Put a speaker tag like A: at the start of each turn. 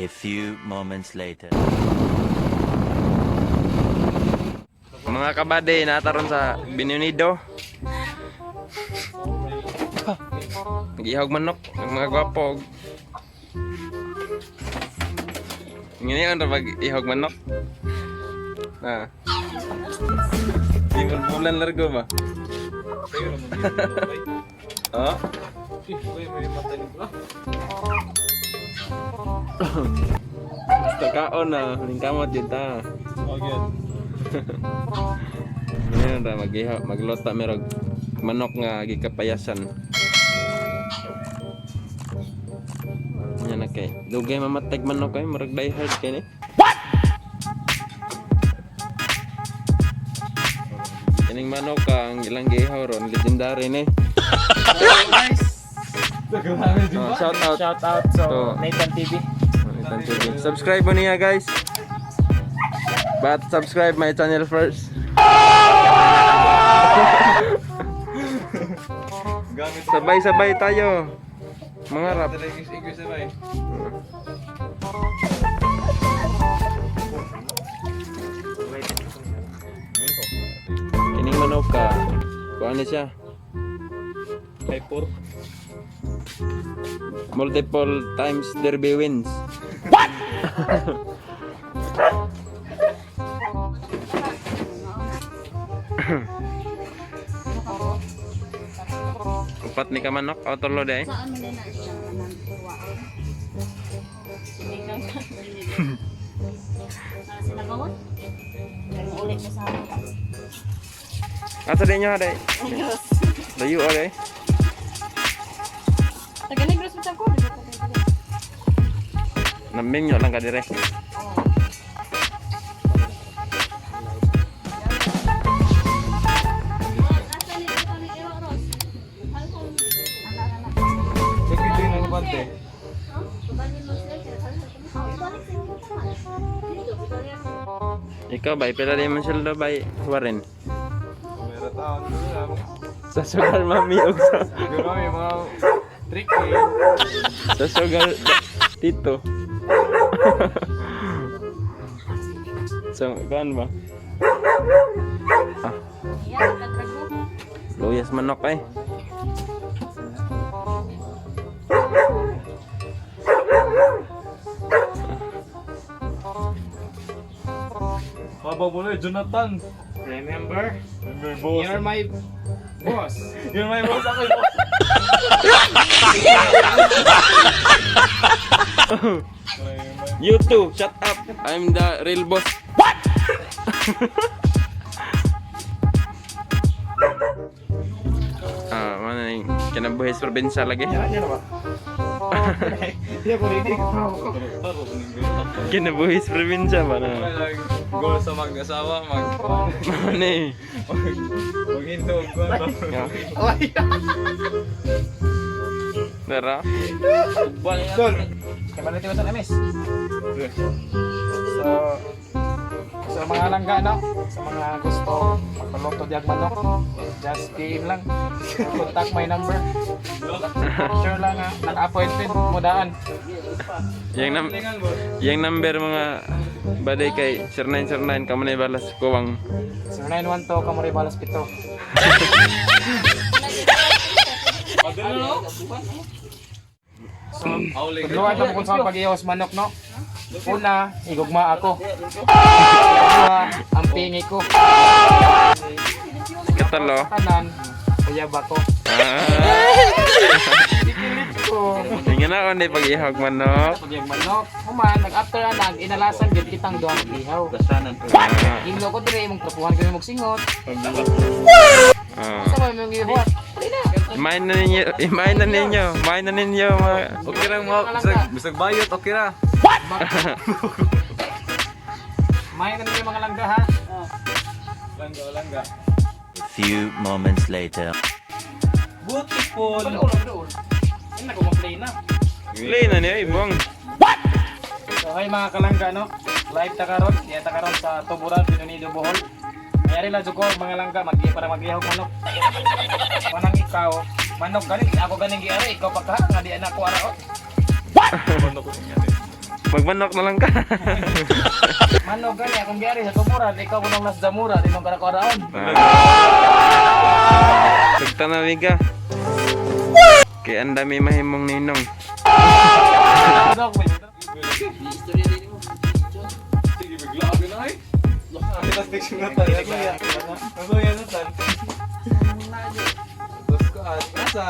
A: A few moments later.
B: Mga kabady, nataron sa Binunido. Nag-ihog manok, ang mga gwapo. Ngayon ra pag ihog manok. Na. Di mo bulan largo ba? Oh? Basta kaon na, ningkamot yun ta. Ngayon ra mag-ihaw, maglota merog manok nga gikapayasan. Yan na kay. Dugay mamatay manok kay murag die hard kay ni. What? Kining manok ka ang ilang gihaw ron legendary ni. Oh, shout out.
C: Shout out so
B: To-
C: Nathan TV.
B: Nathan TV. Subscribe mo niya, guys. But subscribe my channel first. Sabay-sabay tayo. Mga rap. Kining manok ka. Kuha na siya.
C: Hyper.
B: Multiple times derby wins. What? Upat ni ka manok, o tulo day.
D: Saan mo na na siya? Nagkuwaon? Sinigang ka. Para sa nagawon? Kaya ulit ko sa akin.
B: Asa din nyo day?
D: Negros.
B: Layo o day.
D: Taga Negros mo ko, di ba? Taga
B: Naminyo lang ka dire.
D: Asa ni ito ni Ero Ros? Anak-anak.
B: Ikaw bay, pila din man sila bay, Warren. Sa sugar mami og sa sa sugar tito. So, kuan ba? Ah. Luyas manok eh.
E: Baba mo na, Jonathan.
C: Remember,
E: Remember boss.
C: you're my boss.
E: You're my boss. Ako yung boss.
B: You too, shut up. I'm the real boss. What? Ah, mana ni kinabuhi sa probinsya lagi. Kinabuhi sa probinsya ba na?
E: Goal sa mag-asawa, mag...
B: Mana eh.
E: Maghinto, mag...
B: Dara.
C: Tol, kaya ba sa MS? So, sa mga langga, no? Sa mga gusto magpaluto diag manok, just PM lang. Contact my number. Sure lang ha, naka-appointment mo daan.
B: Yang nam yang number mga baday kay 0909 kamo na balas kuwang.
C: 0912 Kamuri Balas 7. So, tudluan na mo kung sa pag-ihaw sa manok, no? Una, igugma ako. Dua, ang pingi ko.
B: Katalo.
C: Kanan, uyab ako.
B: Ah.
C: Ikilit ko.
B: Nga na kundi pag-ihag manok.
C: Pag manok, human, nag-after anag, inalasan gid kitang duha ka ihaw.
B: Ah.
C: Inglo ko dire imong trapuhan kami magsingot.
B: Ah.
C: Sa may mong gibuhat. Dili na.
B: Imain na ninyo, imain na ninyo, imain na ninyo mga
E: Okay lang mga... Bisag, bisag bayot, okay ra.
C: May na ninyo mga langga ha.
E: Langga, langga.
A: A few moments later.
E: Beautiful.
C: Wala ulo doon. Ay na play na.
B: Play na niya, ibong.
C: So hi mga kalangga no. Live ta karon, diya ta karon sa Tuburan, Pinunido, Bohol. Mayari lang jud ko mga langga mag para mag-ihaw manok. Manang ikaw, manok gani ako ganing giara ikaw pa ka nga di na ako ara.
E: Manok ko niya.
B: Magmanok na lang ka.
C: Manok gani akong giyari sa tumuran, ikaw kunong nas zamura, di mong karakaraon.
B: Tagtanawi ka. Kay ang dami mahimong ninong.
C: Manok, may
E: Sige, bigla ako na eh. Kita station na tayo. Ano yan na tan? Tapos ko, ah, nasa.